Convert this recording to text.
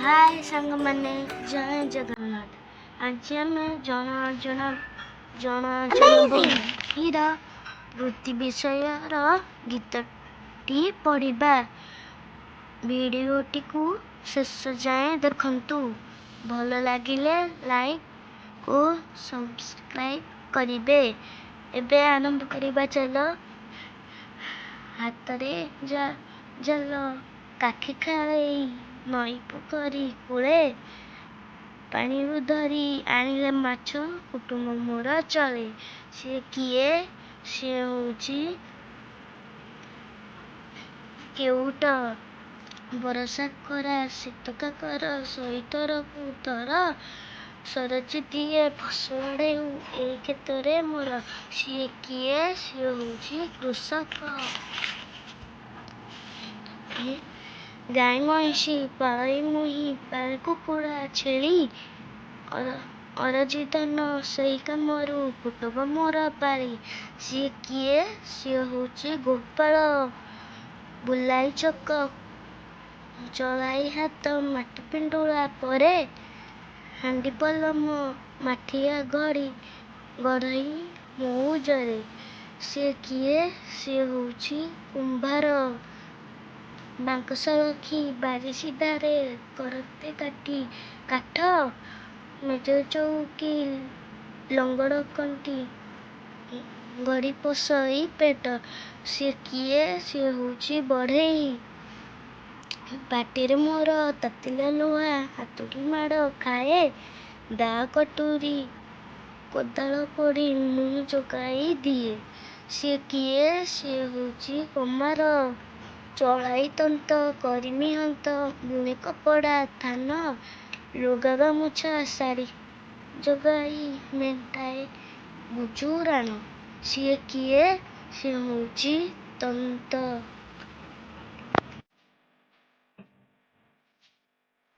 ହାଏ ସାଙ୍ଗମାନେ, ଜୟ ଜଗନ୍ନାଥ। ଆଜି ଆମେ ଜଣ ଜଣ ଜଣ ଜଣ ବହିର ବୃତ୍ତି ବିଷୟର ଗୀତଟି ପଢ଼ିବା। ଭିଡ଼ିଓଟିକୁ ଶେଷ ଯାଏଁ ଦେଖନ୍ତୁ। ଭଲ ଲାଗିଲେ ଲାଇକ୍ ଓ ସବସ୍କ୍ରାଇବ୍ କରିବେ। ଏବେ ଆରମ୍ଭ କରିବା ଚାଲ। ହାତରେ ଜାଲ, କାଖେ ଖେଳେଇ, ନଈ ପୋଖରୀ କୂଳେ ପାଣିରୁ ଧରି ଆଣିଲେ ମାଛ, କୁଟୁମ୍ବ ମୋର ଚଳେ। ସିଏ କିଏ? ସିଏ ହେଉଛି କେଉଟ। ବରଷା ଖରା ଶୀତ କାକର ସହି ଥର ସରଚି ଦିଏ ଫସଲ ଢେଉ ଏଇ କ୍ଷେତରେ ମୋର। ସିଏ କିଏ? ସିଏ ହେଉଛି କୃଷକ। ଗାଈ ମଇଁଷି ପାଳଇ ମୁହିଁ, ପାଳେ କୁକୁଡ଼ା ଛେଳି, ଅରଜି ଧାନ ସେଇ କାମରୁ କୁଟୁମ୍ବ ମୋର ପାଳି। ସିଏ କିଏ? ସିଏ ହେଉଛି ଗୋପାଳ। ବୁଲାଇ ଚକ ଚଳାଇ ହାତ, ମାଟି ପିଣ୍ଡୁଳା ପରେ ହାଣ୍ଡି ପଲମ ମାଠିଆ ଘଡ଼ି ଗଢ଼ଇ ମଉଜରେ। ସିଏ କିଏ? ସିଏ ହେଉଛି କୁମ୍ଭାର। ବାଂଶ ରଖି ବାରି ସିଧାରେ କରତେ କାଟି କାଠ, ମେଜ ଚଉକି ଲଙ୍ଗଳ କଣ୍ଟି ଗଢ଼ି ପୋଷଇ ପେଟ। ସିଏ କିଏ? ସିଏ ହେଉଛି ବଢ଼େଇ। ପାଟିରେ ମୋର ତାତିଲା ଲୁହା ହାତୁଡ଼ି ମାଡ଼ ଖାଏ, ଦାଆ କଟୁରୀ କୋଦାଳ କୋଡ଼ି ମୁଁ ଯୋଗାଇ ଦିଏ। ସିଏ କିଏ? ସିଏ ହେଉଛି କମାର। ଚଳାଇ ତନ୍ତ କରିମି ହନ୍ତ, ବୁଣେ କପଡ଼ା ଥାନ, ଲୁଗା ଗାମୁଛା ଶାଢ଼ୀ ଯୋଗାଇ ମେଣ୍ଟାଏ ଗୁଜୁରାଣ। ସିଏ କିଏ? ସିଏ ହେଉଛି ତନ୍ତ।